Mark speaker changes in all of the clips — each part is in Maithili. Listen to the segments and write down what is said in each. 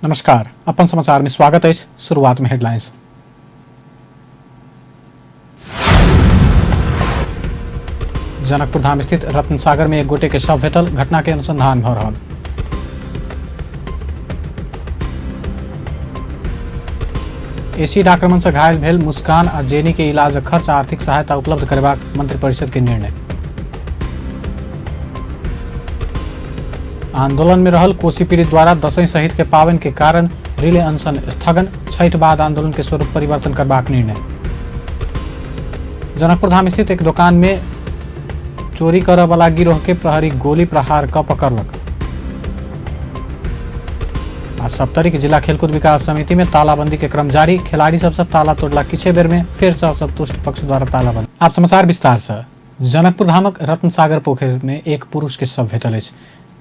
Speaker 1: नमस्कार, अपन समाचार में स्वागत अछि। शुरुआत में हेडलाइंस। जनकपुर धाम स्थित रत्नसागर में एक गोटे के शव भेटल, घटना के अनुसंधान भ रहल। एसिड आक्रमण से घायल भेल मुस्कान आ जेनी के इलाज खर्च आर्थिक सहायता उपलब्ध करेबाक मंत्रिपरिषद के निर्णय। आंदोलन में रहल कोसी पीड़ित द्वारा दसैं सहित के पावन के कारण रिले अनशन स्थगन, छठ बाद आंदोलन के स्वरूप परिवर्तन करबाक निर्णय। जनकपुर धाम स्थित एक दुकान में चोरी करऽ वाला गिरोह के प्रहरी गोली प्रहार क पकड़लक। आ सप्तरी के जिला खेलकूद विकास समिति में तालाबंदी के क्रम जारी, खिलाड़ी सबसे ताला तोड़ला किछे बेर में फेर से असंतुष्ट पक्ष द्वारा तालाबंदी। आप समाचार विस्तार से। जनकपुर धामक रत्नसागर पोखरि में एक पुरुष के शव भेटल अछि।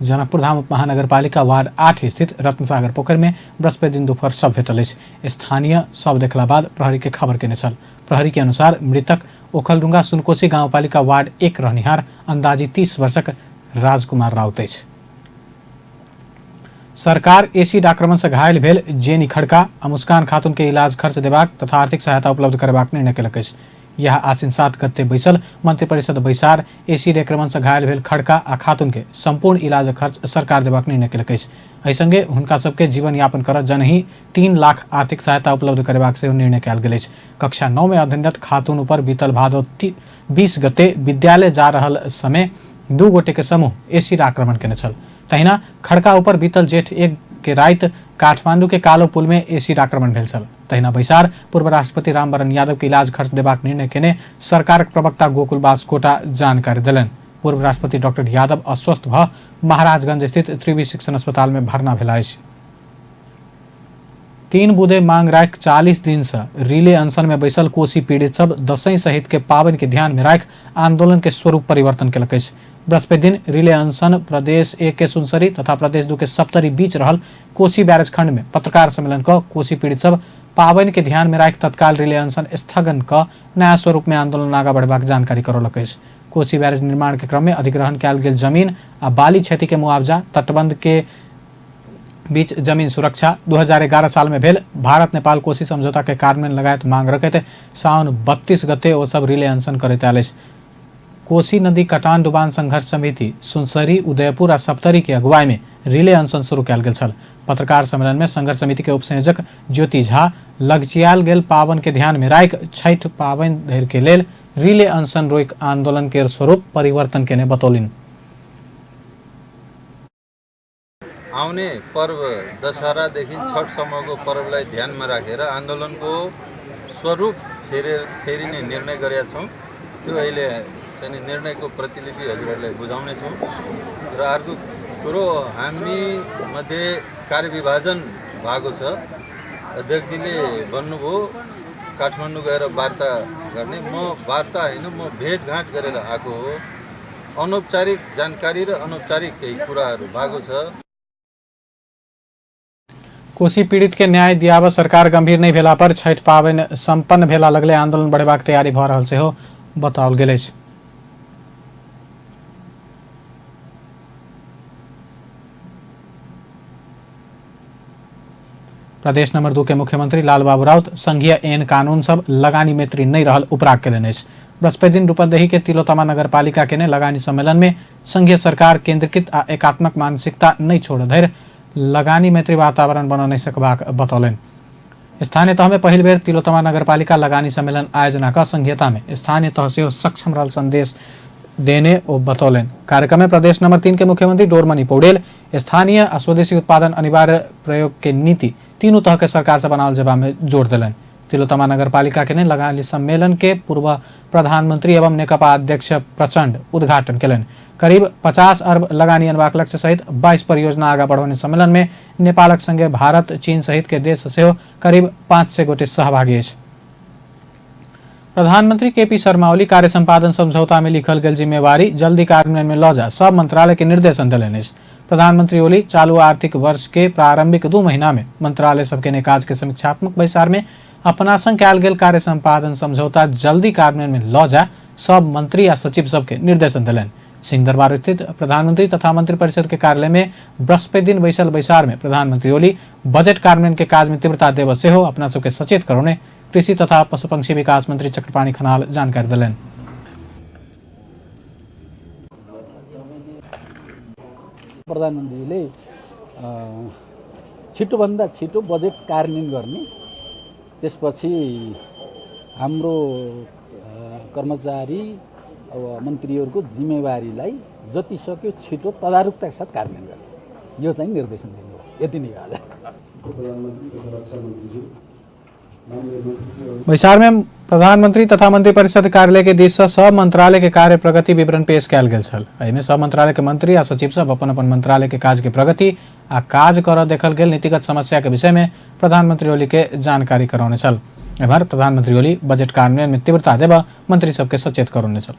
Speaker 1: जनकपुर धाम उपमहानगरपालिका वार्ड 8 स्थित रत्नसागर पोखरि में बृहस्पति दिन दोपहर शव भेटल अछि। स्थानीय शव देखला बाद प्रहरी के खबर केने छल। प्रहरी के अनुसार मृतक ओखलडुंगा सुनकोशी गाउँपालिका वार्ड 1 रहनिहार अंदाजी 30 वर्षक राजकुमार राउत अछि। सरकार एसिड आक्रमण से घायल भेल जेनी खड़का आ मुस्कान खातून के इलाज खर्च देबाक तथा आर्थिक सहायता उपलब्ध करेबाक निर्णय केलक अछि। यह आसिन 7 गते बैसल मंत्रिपरिषद बैसार एसिड आक्रमण से घायल भेल खड़का आ खातून के संपूर्ण इलाज खर्च सरकार देबाक निर्णय केलक अछि। एहि संगे हुनका सबके जीवन यापन करऽ जनही 3 लाख आर्थिक सहायता उपलब्ध करेबाक सेहो निर्णय कयल गेल अछि। कक्षा 9 में अध्ययनरत खातून ऊपर बीतल भादो 20 गते विद्यालय जा रहल समय 2 गोटे के समूह एसिड आक्रमण केने छल। तहिना खड़का ऊपर बीतल जेठ 1 के राति काठमांडू के कालो पुल में एसिड आक्रमण भेल छल। तहिना बैसार पूर्व राष्ट्रपति रामवरण यादव के इलाज खर्च देबाक निर्णय केने सरकारक प्रवक्ता गोकुल बास्कोटा जानकारी देलनि। पूर्व राष्ट्रपति डॉक्टर यादव अस्वस्थ भ महाराजगंज स्थित त्रिवी शिक्षण अस्पताल में भर्ना भेला अछि। 3 बुधे मांग राखि 40 दिन से रिले अनशन में बैसल कोसी पीड़ित सब दसैं सहित के पावन के ध्यान में राखि आंदोलन के स्वरूप परिवर्तन केलक अछि। बृहस्पति दिन रिले अनशन प्रदेश 1 के सुनसरी तथा प्रदेश 2 के सप्तरी बीच रहल कोसी बैरेज खंड में पत्रकार सम्मेलन क कोसी पीड़ित सब पावन के ध्यान में राखि तत्काल रिले अनशन स्थगन क नया स्वरूप में आंदोलन आगा बढ़बाक जानकारी करौलक अछि। कोसी बैरेज निर्माण के क्रम में अधिग्रहण कयल गेल जमीन आ बाली क्षति के मुआवजा, तटबंध के बीच जमीन सुरक्षा, 2011 साल में भेल भारत नेपाल कोसी समझौता के कार्यान्वयन लगायत मांग रखैत साउन 32 गते ओ सब रिले अनशन करैत आयल अछि। कोसी नदी कटान डुबान संघर्ष समिति सुनसरी, उदयपुर आ सप्तरी के अगुवाई में रिले अनशन शुरू कयल गेल छल। पत्रकार सम्मेलन में संघर्ष समिति के उपसंयोजक ज्योति झा लगचियाल गेल पावन के ध्यान में राखि छठि पावन धरि के लेल रिले अनशन रोकि आंदोलन के स्वरूप परिवर्तन केने बतौलनि।
Speaker 2: आउने पर्व दशहरादेखि छठसम्मको पर्वलाई ध्यानमा राखेर आन्दोलनको स्वरूप फेरिने निर्णय गरेका छौँ। त्यो अहिले चाहिँ निर्णयको प्रतिलिपि हजुरहरूलाई बुझाउनेछौँ। र अर्को कुरो, हामी मध्ये कार्यविभाजन भएको छ। अध्यक्षजीले भन्नुभयो काठमाडौँ गएर वार्ता गर्ने, म वार्ता होइन, म भेटघाट गरेर आएको हो। अनौपचारिक जानकारी र अनौपचारिक केही कुराहरू भएको छ।
Speaker 1: कोसी पीड़ित के न्याय दियाबऽ सरकार गंभीर नहीं भेला पर छठि पाबनि संपन्न भेला लगले आंदोलन बढ़ेबाक तैयारी भऽ रहल सेहो बताओल गेल अछि। प्रदेश नंबर 2 के मुख्यमंत्री लालबाबू राउत संघीय एन कानून सब लगानी मैत्री नहीं रहल उपराग केलनि अछि। बृहस्पति दिन रूपन्देही के तिलोत्तमा नगरपालिका के लगानी सम्मेलन में संघीय सरकार केंद्रीकृत आ एकात्मक मानसिकता नहीं छोड़ धरि लगानी मैत्री वातावरण बना नहीं सकबाक बतौलनि। स्थानीय तह में पहिल बेर तिलोत्तमा नगरपालिका लगानी सम्मेलन आयोजना क संघीयता में स्थानीय तह सेहो सक्षम रहल संदेश देने ओ बतौलनि। कार्यक्रम में प्रदेश नंबर 3 के मुख्यमंत्री डोरमणि पौडेल स्थानीय आ स्वदेशी उत्पादन अनिवार्य प्रयोग के नीति तीनू तह के सरकार से बनाओल जेबा में जोर देलनि। तिलोत्तमा नगरपालिका के लगानी सम्मेलन के पूर्व प्रधानमंत्री एवं नेकपा अध्यक्ष प्रचंड उद्घाटन केलनि। करीब 50 अरब लगानी अनबाक लक्ष्य सहित 22 परियोजना आगा बढ़ौने सम्मेलन में नेपालक संगे भारत, चीन सहित के देश सेहो करीब 500 गोटे सहभागी अछि। प्रधानमंत्री केपी शर्मा ओली कार्य संपादन समझौता में लिखल गेल जिम्मेवारी जल्दी कार्यान्वयन में लऽ जा सब मंत्रालय के निर्देशन देलनि अछि। प्रधानमंत्री ओली चालू आर्थिक वर्ष के प्रारंभिक 2 महीना में मंत्रालय सबके ने काज के समीक्षात्मक बैसार में अपना संग कयल गेल कार्य संपादन समझौता जल्दी कार्यान्वयन में लऽ जा सब मंत्री आ सचिव सबके निर्देशन देलनि। सिंहदरबार स्थित प्रधानमंत्री तथा मंत्री परिषद के कार्यालय में बृहस्पति दिन बैसल बैसार में प्रधानमंत्री ओली बजट कार्यान्वयन के काज में तीव्रता देव सेहो अपना सबके सचेत करौने कृषि तथा पशुपक्षी विकास मंत्री चक्रपाणि खनाल जानकारी देलनि।
Speaker 3: प्रधानमन्त्रीले छिटोभन्दा छिटो बजेट कार्यान्वयन गर्ने, त्यसपछि हाम्रो कर्मचारी अब मन्त्रीहरूको जिम्मेवारीलाई जति सक्यो छिटो तदारुकताका साथ कार्यान्वयन गर्ने, यो चाहिँ निर्देशन दिनुभयो। यति नै हो।
Speaker 1: बैसार में प्रधानमंत्री तथा मंत्री परिषद कार्यालय के दिस से सब मंत्रालय के कार्य प्रगति विवरण पेश कयल गेल छल। एहिमे सब मंत्रालय के मंत्री आ सचिव सब अपन अपन मंत्रालय के काज के प्रगति आ काज करऽ देखल गेल नीतिगत समस्या के विषय में प्रधानमंत्री ओली के जानकारी करौने छल। एम्हर प्रधानमंत्री ओली बजट कार्यान्वयन में तीव्रता देबऽ मंत्री सबके सचेत करौने छल।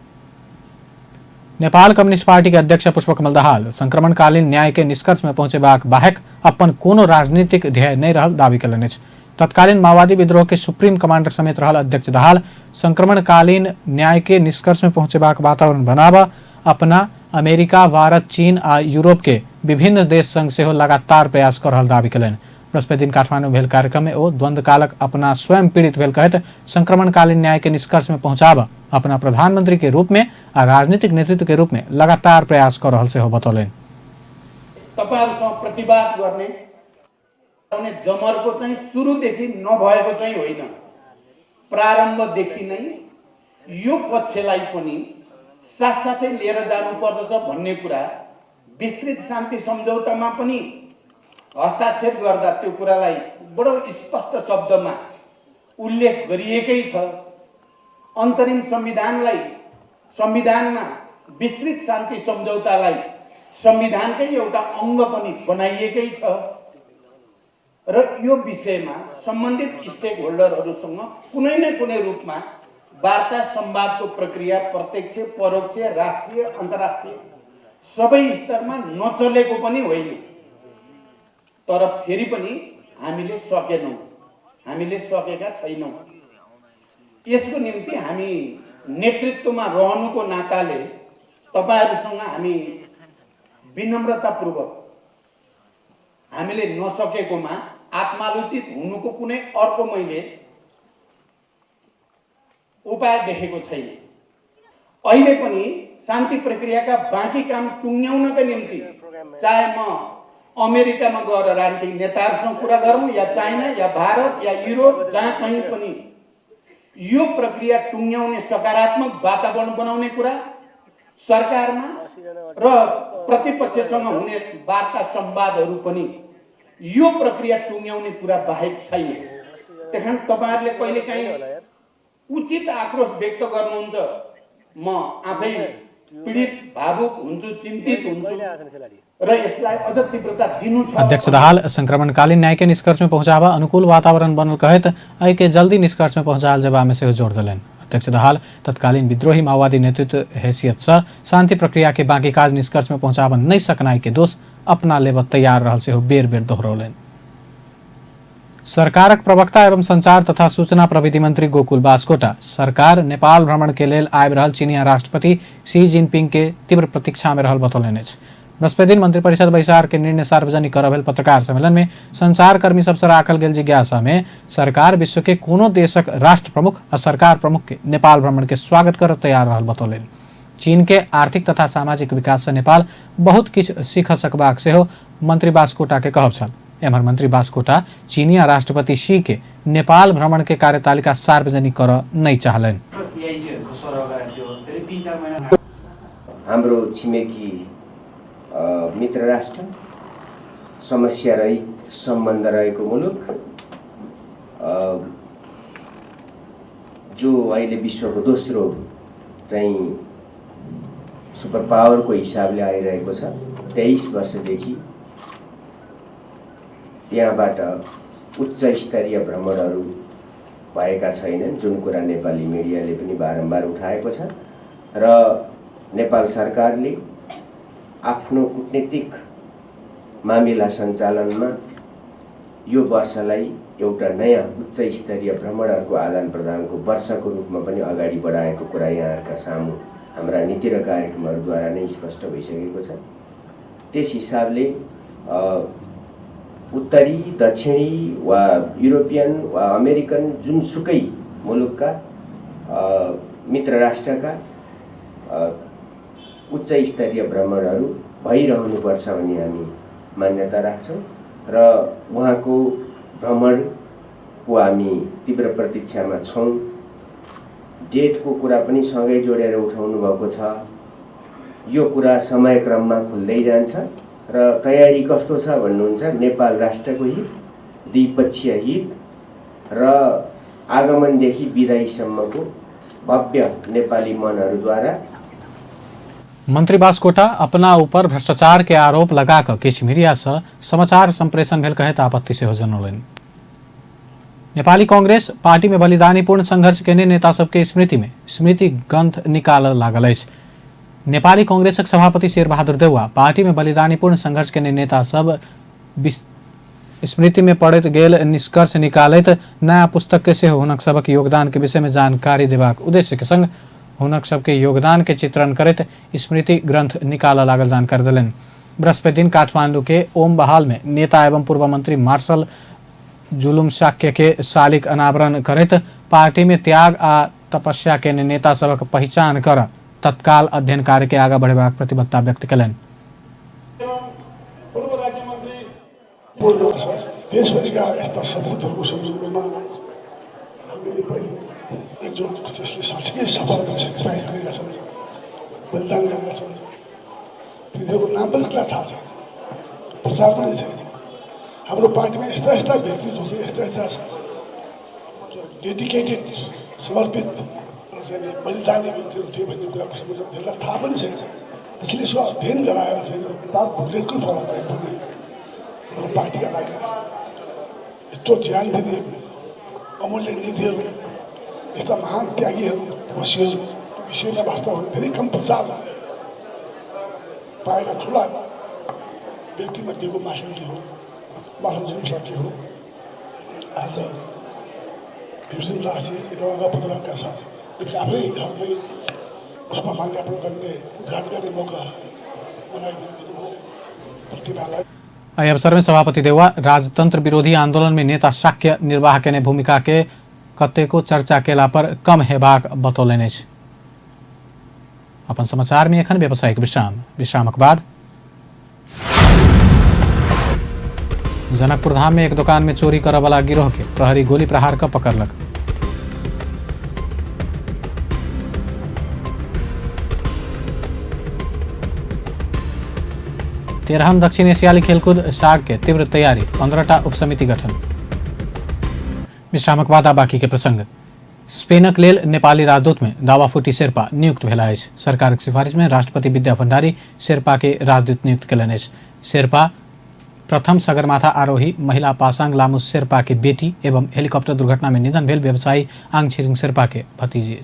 Speaker 1: नेपाल कम्युनिस्ट पार्टी के अध्यक्ष पुष्पकमल दाहाल संक्रमणकालीन न्याय के निष्कर्ष में पहुंचेबाक बाहेक अपन कोनो राजनीतिक ध्येय नहि रहल दावी कयलनि अछि। तत्कालीन माओवादी विद्रोह के सुप्रीम कमांडर समेत रहल अध्यक्ष दाहाल संक्रमणकालीन न्याय के निष्कर्ष में पहुंचेबाक वातावरण बनाबऽ अपना अमेरिका, भारत, चीन आ यूरोप के विभिन्न देश संग सेहो लगातार प्रयास कऽ रहल दावी कयलनि। बृहस्पति दिन काठमांडू भेल कार्यक्रम में ओ द्वंद्वकालक अपना स्वयं पीड़ित भेल कहैत संक्रमणकालीन न्याय के निष्कर्ष में पहुंचाबऽ अपना प्रधानमंत्री के रूप में आ राजनीतिक नेतृत्व के रूप में लगातार प्रयास कऽ रहल सेहो बतौलनि।
Speaker 4: तपाईहरुसँग प्रतिवाद गर्ने जमर्को चाहिँ सुरुदेखि नभएको चाहिँ होइन, प्रारम्भदेखि नै यो पक्षलाई पनि साथसाथै लिएर जानुपर्दछ भन्ने कुरा विस्तृत शान्ति सम्झौतामा पनि हस्ताक्षर गर्दा त्यो कुरालाई बडो स्पष्ट शब्दमा उल्लेख गरिएकै छ। अन्तरिम संविधानलाई, संविधानमा विस्तृत शान्ति सम्झौतालाई संविधानकै एउटा अङ्ग पनि बनाइएकै छ र यो विषयमा सम्बन्धित स्टेक होल्डरहरूसँग कुनै न कुनै रूपमा वार्ता संवादको प्रक्रिया प्रत्यक्ष, परोक्ष, राष्ट्रिय, अन्तर्राष्ट्रिय सबै स्तरमा नचलेको पनि होइन, तर फेरि पनि हामीले सकेनौँ, हामीले सकेका छैनौँ। यसको निम्ति हामी नेतृत्वमा रहनुको नाताले तपाईहरुसँग हामी विनम्रतापूर्वक हामीले नसकेकोमा आत्मालोचित हुनुको कुनै अर्को मैले उपाय देखेको छैन। अहिले पनि शान्ति प्रक्रियाका बाँकी काम टुङ्ग्याउनका निम्ति चाहे म अमेरिकामा गएर राजनीतिक नेताहरूसँग कुरा गरौँ या चाइना या भारत या युरोप, जहाँ कहीँ पनि यो प्रक्रिया टुङ्ग्याउने सकारात्मक वातावरण बनाउने कुरा सरकारमा र प्रतिपक्षसँग हुने वार्ता संवादहरू पनि यो प्रक्रिया टुङ्ग्याउने कुरा बाहेक छैन। त्यही कारण तपाईहरुले कहिलेकाहीँ उचित आक्रोश व्यक्त गर्नुहुन्छ, म आफै पीडित, भावुक हुन्छु, चिन्तित हुन्छु र यसलाई अझ तीव्रता दिनु छ।
Speaker 1: अध्यक्ष दाहाल संक्रमणकालीन न्याय के निष्कर्ष में पहुंचावा अनुकूल वातावरण बनल कहैत एहि के जल्दी निष्कर्ष में पहुंचायल जेबा में सेहो जोर देलनि। अध्यक्ष दाहाल तत्कालीन विद्रोही माओवादी नेतृत्व हैसियत से शांति प्रक्रिया के बाकी काज निष्कर्ष में पहुंचाबऽ नहि सकनाई के दोष अपना लेबऽ तैयार रहल सेहो बेर बेर दोहरौलनि। सरकारक प्रवक्ता एवं संचार तथा सूचना प्रविधि मंत्री गोकुल बास्कोटा सरकार नेपाल भ्रमण के लेल आबि रहल चीनिया राष्ट्रपति शी जिनपिंग के तीव्र प्रतीक्षा में रहल बतौलनि अछि। बृहस्पति दिन मंत्रिपरिषद बैसार के निर्णय सार्वजनिक करऽ भेल पत्रकार सम्मेलन में संचारकर्मी सबसँ राखल गेल जिज्ञासा में सरकार विश्व के कोनो देशक राष्ट्र प्रमुख आ सरकार प्रमुख के नेपाल भ्रमण के स्वागत करऽ तैयार रहल बतौलनि। चीन के आर्थिक तथा सामाजिक विकास से नेपाल बहुत किछु सीख सकबाक सेहो मंत्री बास्कोटा के कहब छल। एम्हर मंत्री बास्कोटा चीनिया राष्ट्रपति she के नेपाल भ्रमण के कार्यतालिका सार्वजनिक करऽ नहि चाहलनि।
Speaker 5: हाम्रो छिमेकी मित्र राष्ट्र, समस्या रहित सम्बन्ध रहेको मुलुक, जो अहिले विश्वको दोस्रो चाहिँ सुपर पावरको हिसाबले आइरहेको छ, 23 वर्षदेखि त्यहाँबाट उच्च स्तरीय भ्रमणहरू भएका छैनन्, जुन कुरा नेपाली मिडियाले पनि बारम्बार उठाएको छ र नेपाल सरकारले आफ्नो कूटनीतिक मामिला सञ्चालनमा यो वर्षलाई एउटा नयाँ उच्च स्तरीय भ्रमणहरूको आदान प्रदानको वर्षको रूपमा पनि अगाडि बढाएको कुरा यहाँहरूका सामु हाम्रा नीति र कार्यक्रमहरूद्वारा नै स्पष्ट भइसकेको छ। त्यस हिसाबले उत्तरी, दक्षिणी वा युरोपियन वा अमेरिकन जुनसुकै मुलुकका मित्र राष्ट्रका उच्च स्तरीय भ्रमणहरू भइरहनुपर्छ भन्ने हामी मान्यता राख्छौँ र उहाँको भ्रमणको हामी तीव्र प्रतीक्षामा छौँ। डेटको कुरा पनि सँगै जोडेर उठाउनु भएको छ। यो कुरा समयक्रममा खुल्दै जान्छ र तयारी कस्तो छ भन्नुहुन्छ, नेपाल राष्ट्रको हित, द्विपक्षीय हित र आगमनदेखि विदाईसम्मको भव्य नेपाली मनहरूद्वारा।
Speaker 1: मंत्री बास्कोटा अपना ऊपर भ्रष्टाचार के आरोप लगाकर किछु मीडिया से समाचार संप्रेषण भेल कहैत आपत्ति सेहो जनौलनि। नेपाली कांग्रेस पार्टी में बलिदानीपूर्ण संघर्ष केने नेता सबके स्मृति में स्मृति ग्रंथ निकालऽ लागल अछि। नेपाली कांग्रेसक सभापति शेरबहादुर देउवा पार्टी में बलिदानीपूर्ण संघर्ष केने नेता सब स्मृति में पड़ैत गेल निष्कर्ष निकालैत नया पुस्तक के सेहो हुनक सबक योगदान के विषय में जानकारी देबाक उद्देश्य के संग हुनक सबके योगदान के चित्रण करैत स्मृति ग्रंथ निकालऽ लागल जानकारी देलनि। बृहस्पति दिन काठमांडू के ओम बहाल में नेता एवं पूर्व मंत्री मार्शल जुलुम शाक्य के शालिक अनावरण करैत पार्टी में त्याग आ तपस्या के नेता सबक पहिचान कर तत्काल अध्ययन कार्य के आगा बढ़ेबाक प्रतिबद्धता व्यक्त कयलनि।
Speaker 6: देशभरिका यस्ता सपूतहरूको सन्दर्भमा हामीले पहिले जो त्यसले साँच्चीकै सफलता सेक्रिफाइस गरेका छन्, बलिदान गरेका छन्, तिनीहरूको नाम पनि कसलाई थाहा छैन, प्रचार पनि छैन। हाम्रो पार्टीमा यस्ता यस्ता व्यक्तित्व थिए, यस्ता यस्ता डेडिकेटेड, समर्पित र चाहिँ बलिदानी व्यक्तिहरू थिए भन्ने कुराको सम्बन्ध धेरैलाई थाहा पनि छैन। त्यसले यसको अध्ययन गराएर चाहिँ किताब बुकलेटकै फर्म भए पनि हाम्रो पार्टीका लागि यत्रो ज्यान दिने अमूल्य निधिहरू, यस्ता महान त्यागीहरू, तपस्वीहरू विषयमा वास्तवमा धेरै कम प्रचार पाएका ठुला व्यक्तिमध्येको मार्शलजी हो, मार्शल जुलुम शाक्य हो। आज भीमसेन दासजी र उहाँका परिवारका साथ आफै घरमै उसमा माल्यार्पण गर्ने, उद्घाटन गर्ने मौका मलाई दिनुभयो प्रतिभालाई।
Speaker 1: एहि अवसर में सभापति देउवा राजतंत्र विरोधी आंदोलन में नेता शाक्य निर्वाह केने भूमिका के कतेको चर्चा केला पर कम हेबाक बतौलनि अछि। अपन समाचार में एखन व्यावसायिक विश्राम, विश्रामक बाद जनकपुर धाम में एक दुकान में चोरी करऽ वाला गिरोह के प्रहरी गोली प्रहार क पकड़लक। 13हम दक्षिण एशियाली खेलकूद साग के तीव्र तैयारी, 15टा उपसमिति गठन। विश्रामक बाद बाकी के प्रसंग। स्पेनक लेल नेपाली राजदूत में दावाफुटी शेर्पा नियुक्त भेला अछि। सरकारक सिफारिश में राष्ट्रपति विद्या भण्डारी शेर्पा के राजदूत नियुक्त कयलनि अछि। शेर्पा प्रथम सगरमाथा आरोही महिला पासाङ लामु शेर्पा के बेटी एवं हेलीकॉप्टर दुर्घटना में निधन भेल व्यवसायी आङ छिरिङ शेर्पा के भतीजी।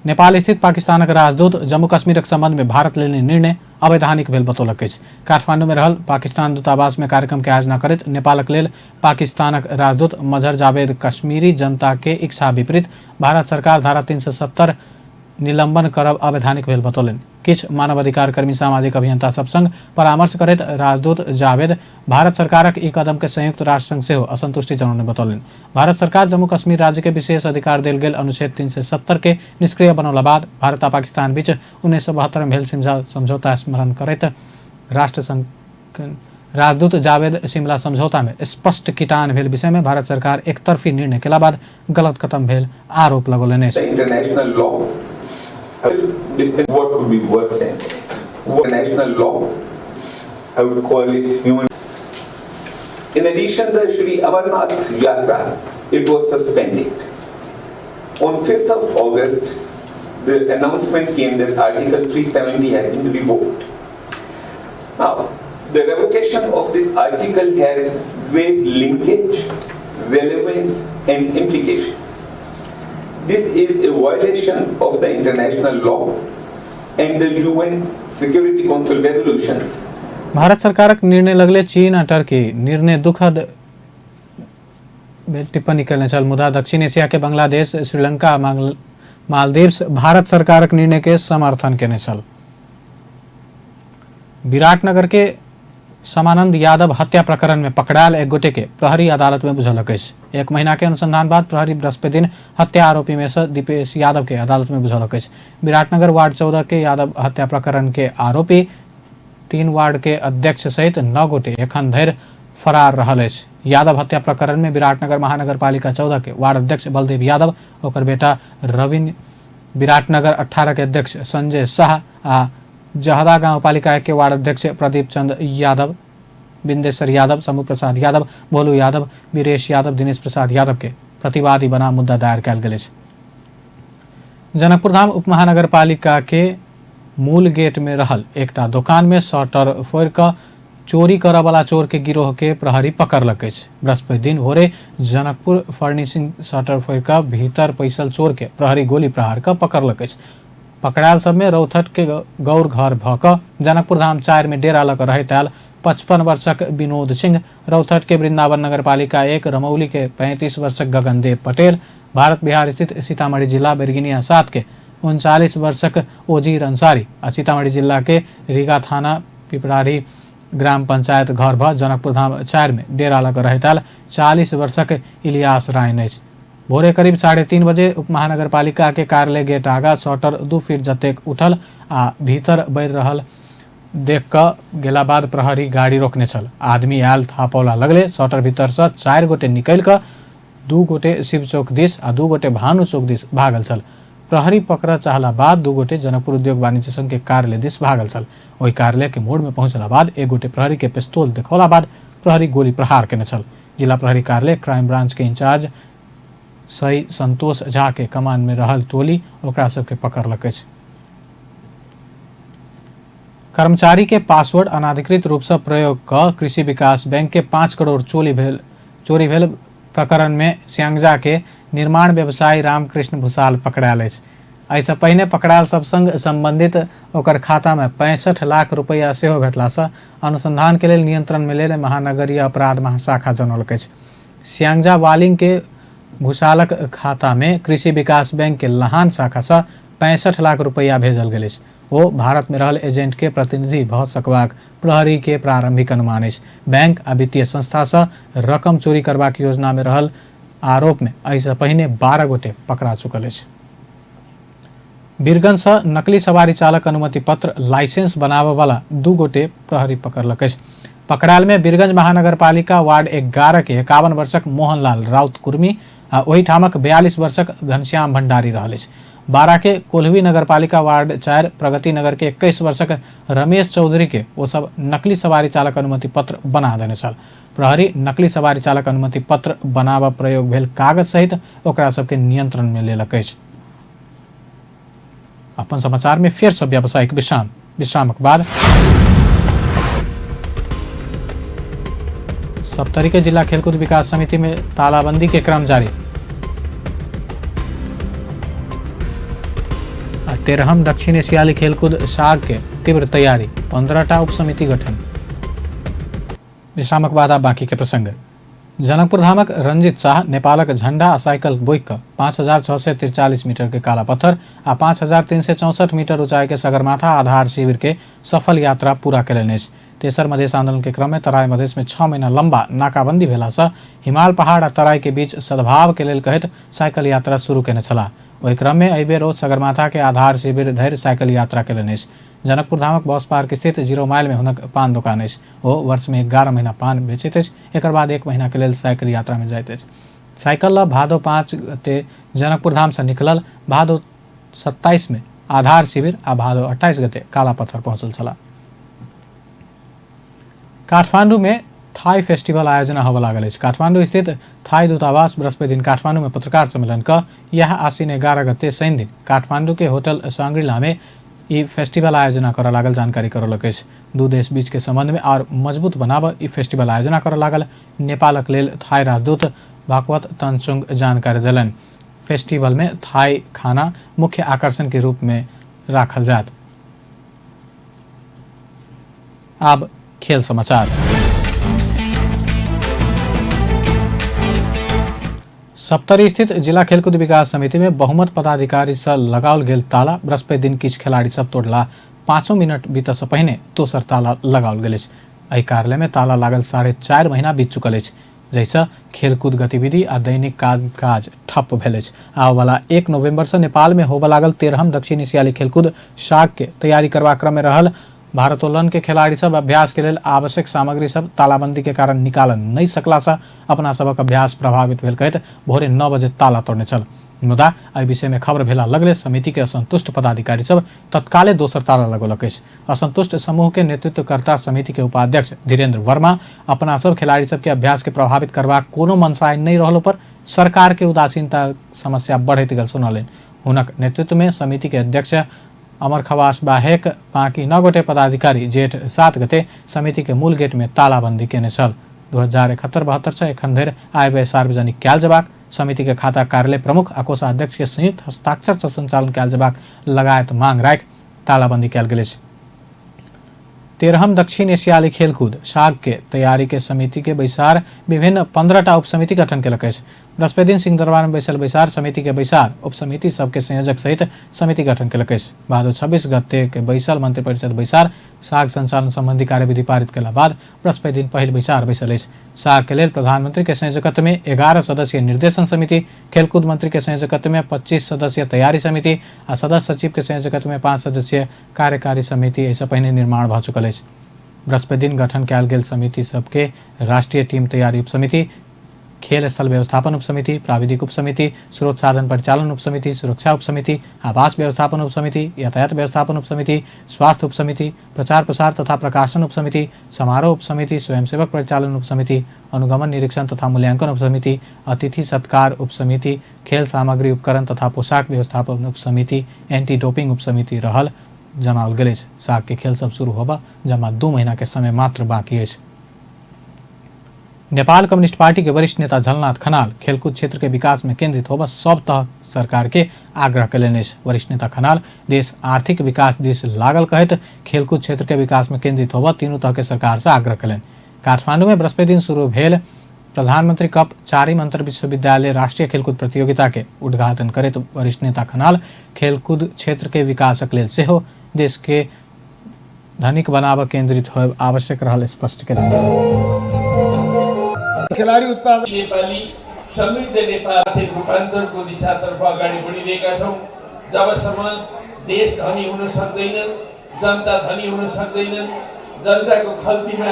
Speaker 1: नेपाल स्थित पाकिस्तानक राजदूत जम्मू कश्मीरक संबंध में भारत लेने निर्णय अवैधानिक भेल बतौलक अछि। काठमांडू में रहल पाकिस्तान दूतावास में कार्यक्रम के आयोजना करैत नेपालक लेल पाकिस्तानक राजदूत मजहर जावेद कश्मीरी जनता के इच्छा विपरीत भारत सरकार धारा 370 निलंबन करब अवैधानिक भेल बतौलनि। किछु मानवाधिकार कर्मी सामाजिक अभियंता सब संग परामर्श करैत राजदूत जावेद भारत सरकारक ई कदम के संयुक्त राष्ट्र संघ सेहो असंतुष्टि जनौने बतौलनि। भारत सरकार जम्मू कश्मीर राज्य के विशेष अधिकार देल गेल अनुच्छेद 370 के निष्क्रिय बनौला बाद भारत आ पाकिस्तान बीच 1972 में भेल समझौता स्मरण करैत राष्ट्र संघ राजदूत जावेद शिमला समझौता में स्पष्ट किटान भेल विषय में भारत सरकार एकतरफी निर्णय केला बाद गलत कदम भेल आरोप लगौलनि अछि।
Speaker 7: International law, what could be worse than international law? I would call it human. In addition, the Shri Amarnath Yatra, it was suspended. On 5th of August, the announcement came that Article 370 had been revoked. Now, the revocation of this article has great linkage, relevance and implication. This is a violation of the international law and the UN Security Council resolutions.
Speaker 1: Bharat सरकारक निर्णय लगले चीन आ टर्की निर्णय दुखद टिप्पणी कयने छल। मुदा दक्षिण एशिया के बांग्लादेश, श्रीलंका, मालदीव्स भारत सरकारक निर्णय के समर्थन केने छल। विराटनगर के समानंद यादव हत्या प्रकरण में पकड़ायल एक गोटे के प्रहरी अदालत में बुझलक अछि। 1 महीना के अनुसंधान बाद प्रहरी बृहस्पति दिन हत्या आरोपी में से दीपेश यादव के अदालत में बुझलक अछि। विराटनगर वार्ड 14 के यादव हत्या प्रकरण के आरोपी 3 वार्ड के अध्यक्ष सहित 9 गोटे एखन धरि फरार रहल अछि। यादव हत्या प्रकरण में विराटनगर महानगरपालिका 14 के वार्ड अध्यक्ष बलदेव यादव, ओकर बेटा रविन, विराटनगर 18 के अध्यक्ष संजय शाह आ जहदा गांवपालिका के वार्ड अध्यक्ष प्रदीप चंद यादव, बिंदेश्वर यादव, शंभु प्रसाद यादव, भोलू यादव, वीरेश यादव, दिनेश प्रसाद यादव के प्रतिवादी बना मुद्दा दायर कयल गेल अछि। जनकपुरधाम उपमहानगरपालिका के मूल गेट में रहल एकटा दोकान में शटर फोड़ि कऽ चोरी करऽ वाला चोर के गिरोह के प्रहरी पकड़लक अछि। बृहस्पति दिन भोरे जनकपुर फर्निशिंग शटर फोड़ि कऽ भीतर पैसल चोर के प्रहरी गोली प्रहार कऽ पकड़लक अछि। पकड़ायल सब में रौथट के गौर घर भऽ कऽ जनकपुरधाम 4 में डेरा लऽ कऽ रहैत आयल 55 वर्षक विनोद सिंह, रौथट के वृंदावन नगरपालिका 1 रमौली के 35 वर्षक गगनदेव पटेल, भारत बिहार स्थित सीतामढ़ी जिला बैरगनिया 7 के 39 वर्षक ओजीर अंसारी आ सीतामढ़ी जिला के रीगा थाना पिपराढ़ी ग्राम पंचायत घर भऽ जनकपुरधाम 4 में डेरा लऽ कऽ रहैत आयल 40 वर्षक इलियास रायन अछि। भोरे करीब 3:30 बजे उपमहानगरपालिका के कार्यालय गेट आगा शटर 2 फीट जतेक उठल आ भीतर बढ़ि रहल देख कऽ गेला बाद प्रहरी गाड़ी रोकने छल। आदमी आयल थाहा पौला लगले शटर भीतर से 4 गोटे निकलि कऽ 2 गोटे शिव चौक दिस आ 2 गोटे भानु चौक दिस भागल छल। प्रहरी पकड़ चाहला बाद 2 गोटे जनकपुर उद्योग वाणिज्य संघ के कार्यालय दिस भागल छल। ओहि कार्यालय के मोड़ में पहुंचला बाद 1 गोटे प्रहरी के पिस्तौल देखौला बाद प्रहरी गोली प्रहार केने छल। जिला प्रहरी कार्यालय क्राइम ब्रांच के इंचार्ज सही संतोष झा के कमान में रहल टोली ओकरा सबके पकड़लक अछि। कर्मचारी के पासवर्ड अनाधिकृत रूप से प्रयोग कऽ कृषि विकास बैंक के 5 करोड़ चोरी भेल प्रकरण में स्यांगजा के निर्माण व्यवसायी रामकृष्ण भूषाल पकड़ायल अछि। एहिसँ पहिने पकड़ायल सब संग संबंधित ओकर खाता में 65 लाख रुपैया सेहो भेटलासँ अनुसंधान के लेल नियंत्रण में लेल महानगरीय अपराध महाशाखा जनौलक अछि। स्यांगजा वालिंग के भूषालक खाता में कृषि विकास बैंक के लहान शाखासँ 65 लाख रुपैया भेजल गेल अछि। ओ भारत में रहल एजेंट के प्रतिनिधि भऽ सकबाक प्रहरी के प्रारंभिक अनुमान अछि। बैंक आ वित्तीय संस्थासँ रकम चोरी करबाक योजना में रहल आरोप में एहिसँ पहिने 12 गोटे पकड़ा चुकल अछि। बीरगंज से नकली सवारी चालक अनुमति पत्र लाइसेंस बनाबऽ वाला 2 गोटे प्रहरी पकड़लक अछि। पकड़ायल में बीरगंज महानगरपालिका वार्ड 11 के 51 वर्षक मोहनलाल राउत कुर्मी आ ओहिठामक 42 वर्षक घनश्याम भंडारी रहल अछि। 12 के कोल्हवी नगरपालिका वार्ड 4 प्रगति नगर के 21 वर्षक रमेश चौधरी के ओ सब नकली सवारी चालक अनुमति पत्र बना देने छल। प्रहरी नकली सवारी चालक अनुमति पत्र बनाबऽ प्रयोग भेल कागज सहित ओकरा सबके नियंत्रण में लेलक अछि। अपन समाचार में फेर सब व्यावसायिक विश्राम, विश्रामक बाद सप्तरी के जिला खेलकूद विकास समिति में तालाबंदी के क्रम जारी। 13हम दक्षिण एशियाली खेलकूद साग के तीव्र तैयारी, 15टा उप समिति गठन। विश्रामक बाद बाकी के प्रसंग। जनकपुर धामक रंजित शाह नेपालक झंडा आ साइकिल बोकि कऽ 5643 मीटर के काला पत्थर आ 5364 मीटर ऊंचाई के सगरमाथा आधार शिविर के सफल यात्रा पूरा कयलनि अछि। तेसर मधेश आंदोलन के क्रम में तराई मधेश में 6 महीना लंबा नाकाबंदी भेलासँ हिमाल पहाड़ आ तराई के बीच सद्भाव के लेल कहैत साइकिल यात्रा शुरू केने छलाह। ओहि क्रम में एहि बेर ओ सगरमाथा के आधार शिविर धरि साइकिल यात्रा कयलनि अछि। जनकपुर धामक बस पार्क स्थित 0 माइल में हुनक पान दोकान अछि। ओ वर्ष में 11 महीना पान बेचैत अछि। एकर बाद 1 महीना के लेल साइकिल यात्रा में जाइत अछि। साइकिल ल भादो 5 गते जनकपुर धाम से निकलल, भादो 27 में आधार शिविर आ भादो 28 गते काला पत्थर पहुंचल छलाह। काठमांडू में थाई फेस्टिवल आयोजना होबय लागल अछि। काठमांडू स्थित थाई दूतावास बृहस्पति दिन काठमांडू में पत्रकार सम्मेलन क यह आश्विन 11 गते शनि दिन काठमांडू के होटल सांग्रीला में ई फेस्टिवल आयोजना करऽ लागल जानकारी करौलक अछि। दू देश बीच के संबंध में और मजबूत बनाबऽ ई फेस्टिवल आयोजना करऽ लागल नेपालक लेल थाई राजदूत भागवत तनसुंग जानकारी देलनि। फेस्टिवल में थाई खाना मुख्य आकर्षण के रूप में राखल जायत। आब खेल समाचार। सप्तरी स्थित जिला खेलकूद विकास समिति में बहुमत पदाधिकारी से लगाओल गेल ताला बृहस्पति दिन किछु खिलाड़ी सब तोड़ला 5 मिनट बीतऽ से पहिने दोसर ताला लगाओल गेल अछि। एहि कार्यालय में ताला लागल 4.5 महीना बीत चुकल अछि, जाहिसँ खेलकूद गतिविधि आ दैनिक काज ठप्प भेल अछि। आबऽवला 1 नवंबर से नेपाल में होबऽ लागल 13म दक्षिण एशियाली खेलकूद साग के तैयारी करबाक क्रम में रहल भारोत्तोलन के खिलाड़ी सब अभ्यास के लेल आवश्यक सामग्री सब तालाबंदी के कारण निकाल नहीं सकला से अपना सबक अभ्यास प्रभावित भेल कहैत भोरे 9 बजे ताला तोड़ने छल। मुदा एहि विषय में खबर भेला लगले समिति के असंतुष्ट पदाधिकारी सब तत्काले दोसर ताला लगौलक अछि। असंतुष्ट समूह के नेतृत्वकर्ता समिति के उपाध्यक्ष धीरेन्द्र वर्मा अपना सब खिलाड़ी सबके अभ्यास के प्रभावित करबाक कोनो मनसाय नहीं रहलो पर सरकार के उदासीनता समस्या बढ़ैत गेल सुनौलनि। हुनक नेतृत्व में समिति के अध्यक्ष अमर खवास बाहेक बाँकी 9 गोटे पदाधिकारी जेठ 7 गते समिति के मूल गेट में तालाबंदी केने छल। 2071-72 से एखन धरि आय व्यय सार्वजनिक कयल जेबाक, समिति के खाता कार्यालय प्रमुख आ कोषाध्यक्ष के संयुक्त हस्ताक्षर से संचालन कयल जेबाक लगायत मांग राखि तालाबंदी कयल गेल अछि। 13म दक्षिण एशियाली खेलकूद साग के तैयारी के समिति के बैसार विभिन्न 15टा उपसमिति गठन केलक अछि। बृहस्पति दिन सिंहदरबार में बैसल बैसार समिति के बैसार उपसमिति सबके संयोजक सहित समिति गठन केलक अछि। भादो 26 गते के बैसल मंत्रिपरिषद बैसार साग संचालन संबंधी कार्यविधि पारित केला बाद बृहस्पति दिन पहिल बैसार बैसल अछि। साग के लेल प्रधानमंत्री के संयोजकत्व में 11 सदस्यीय निर्देशन समिति, खेलकूद मंत्री के संयोजकत्व में 25 सदस्यीय तैयारी समिति आ सदस्य सचिव के संयोजकत्व में 5 सदस्यीय कार्यकारी समिति एहिसँ पहिने निर्माण भऽ चुकल अछि। बृहस्पति दिन गठन कयल गेल समिति सबके राष्ट्रीय टीम तैयारी उपसमिति, खेल स्थल व्यवस्थापन उपसमिति, प्राविधिक उपसमिति, स्रोत साधन परिचालन उपसमिति, सुरक्षा उपसमिति, आवास व्यवस्थापन उपसमिति, यातायात व्यवस्थापन उपसमिति, स्वास्थ्य उपसमिति, प्रचार प्रसार तथा प्रकाशन उपसमिति, समारोह उपसमिति, स्वयंसेवक परिचालन उपसमिति, अनुगमन निरीक्षण तथा मूल्यांकन उपसमिति, अतिथि सत्कार उपसमिति, खेल सामग्री उपकरण तथा पोशाक व्यवस्थापन उपसमिति, एंटी डोपिंग उपसमिति रहल जनाओल गेल अछि। साग के खेल सब शुरू होबऽ जमा 2 महीना के समय मात्र बाकी अछि। नेपाल कम्युनिस्ट पार्टी के वरिष्ठ नेता झलनाथ खनाल खेलकूद क्षेत्र के विकास में केंद्रित होबऽ सब तह सरकार के आग्रह कयलनि अछि। वरिष्ठ नेता खनाल देश आर्थिक विकास दिस लागल कहैत खेलकूद क्षेत्र के विकास में केंद्रित होबऽ तीनू तह के सरकार से आग्रह कयलनि। काठमांडू में बृहस्पति दिन शुरू भेल प्रधानमंत्री कप 4 अंतर विश्वविद्यालय राष्ट्रीय खेलकूद प्रतियोगिता के उद्घाटन करैत वरिष्ठ नेता खनाल खेलकूद क्षेत्र के विकासक लेल सेहो देश के धनिक बनाबऽ केंद्रित होयब आवश्यक रहल स्पष्ट केलनि।
Speaker 8: खेलाडी उत्पादन
Speaker 9: नेपाली समृद्ध नेपाल आर्थिक रूपान्तरको दिशातर्फ अगाडि बढिरहेका छौँ। जबसम्म देश धनी हुन सक्दैन, जनता धनी हुन सक्दैनन्, जनताको खल्तीमा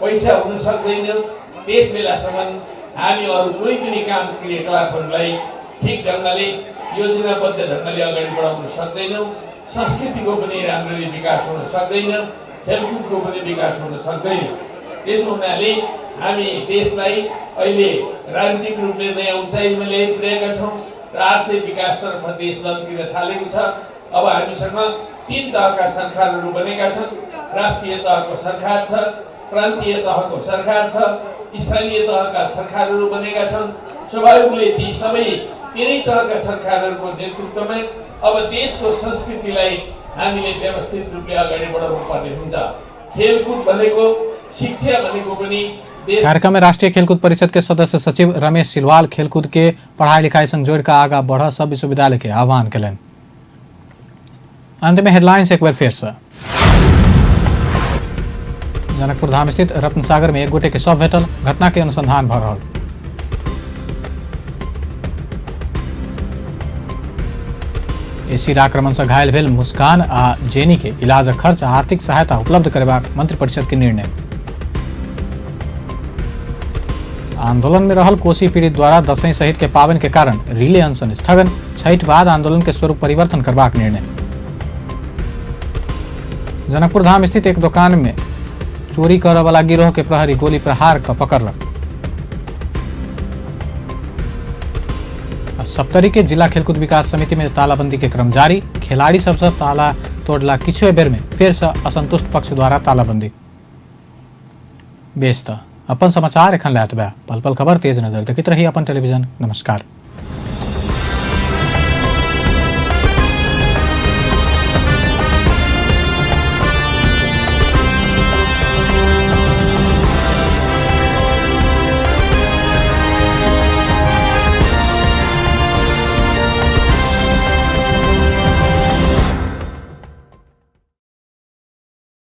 Speaker 9: पैसा हुन सक्दैन, त्यस बेलासम्म हामी अरू कुनै पनि काम क्रियाकलापहरूलाई ठिक ढङ्गले योजनाबद्ध ढङ्गले अगाडि बढाउन सक्दैनौँ। संस्कृतिको पनि राम्ररी विकास हुन सक्दैन, खेलकुदको पनि विकास हुन सक्दैन। त्यसो हुनाले हामी देशलाई अहिले राजनीतिक रूपले नयाँ उचाइमा ल्याइपुर्याएका छौँ र आर्थिक विकासतर्फ देश लम्किन थालेको छ। अब हामीसँग 3 तहका सरकारहरू बनेका छन्। राष्ट्रिय तहको सरकार छ, प्रान्तीय तहको सरकार छ, स्थानीय तहका सरकारहरू बनेका छन्। स्वाभाविक रूपले ती सबै तिनै तहका सरकारहरूको नेतृत्वमा अब देशको संस्कृतिलाई हामीले व्यवस्थित रूपले अगाडि बढाउनु पर्ने हुन्छ। खेलकुद भनेको, शिक्षा भनेको पनि देश।
Speaker 1: कार्यक्रम में राष्ट्रीय खेलकूद परिषद के सदस्य सचिव रमेश सिलवाल खेलकूद के पढ़ाई लिखाई संग जोड़ के आगा बढ़ सब विश्वविद्यालय के आह्वान कयलनि। अंत में हेडलाइंस एक बार फिर से। जनकपुर धाम स्थित रत्नसागर में एक गोटे के शव भेटल, घटना के अनुसंधान भ रहल। एसिड आक्रमण से घायल भेल मुस्कान आ जेनी के इलाज खर्च आ आर्थिक सहायता उपलब्ध करेबाक मंत्रिपरिषद के निर्णय। आंदोलन में रहल कोसी पीड़ित द्वारा दसैं सहित के पावन के कारण रिले अनशन स्थगन, छठ बाद आंदोलन के स्वरूप परिवर्तन करबाक निर्णय। जनकपुर धाम स्थित एक दुकान में चोरी करऽ वाला गिरोह के प्रहरी गोली प्रहार क पकड़लक। सप्तरी के जिला खेलकूद विकास समिति में तालाबंदी के क्रम जारी, खिलाड़ी सबसे ताला तोड़ला किछु बेर में फिर से असंतुष्ट पक्ष द्वारा तालाबंदी। बेस त अपन समाचार एखन लैत बा, पल पल खबर तेज नजर देखैत रही अपन टेलीविजन। नमस्कार।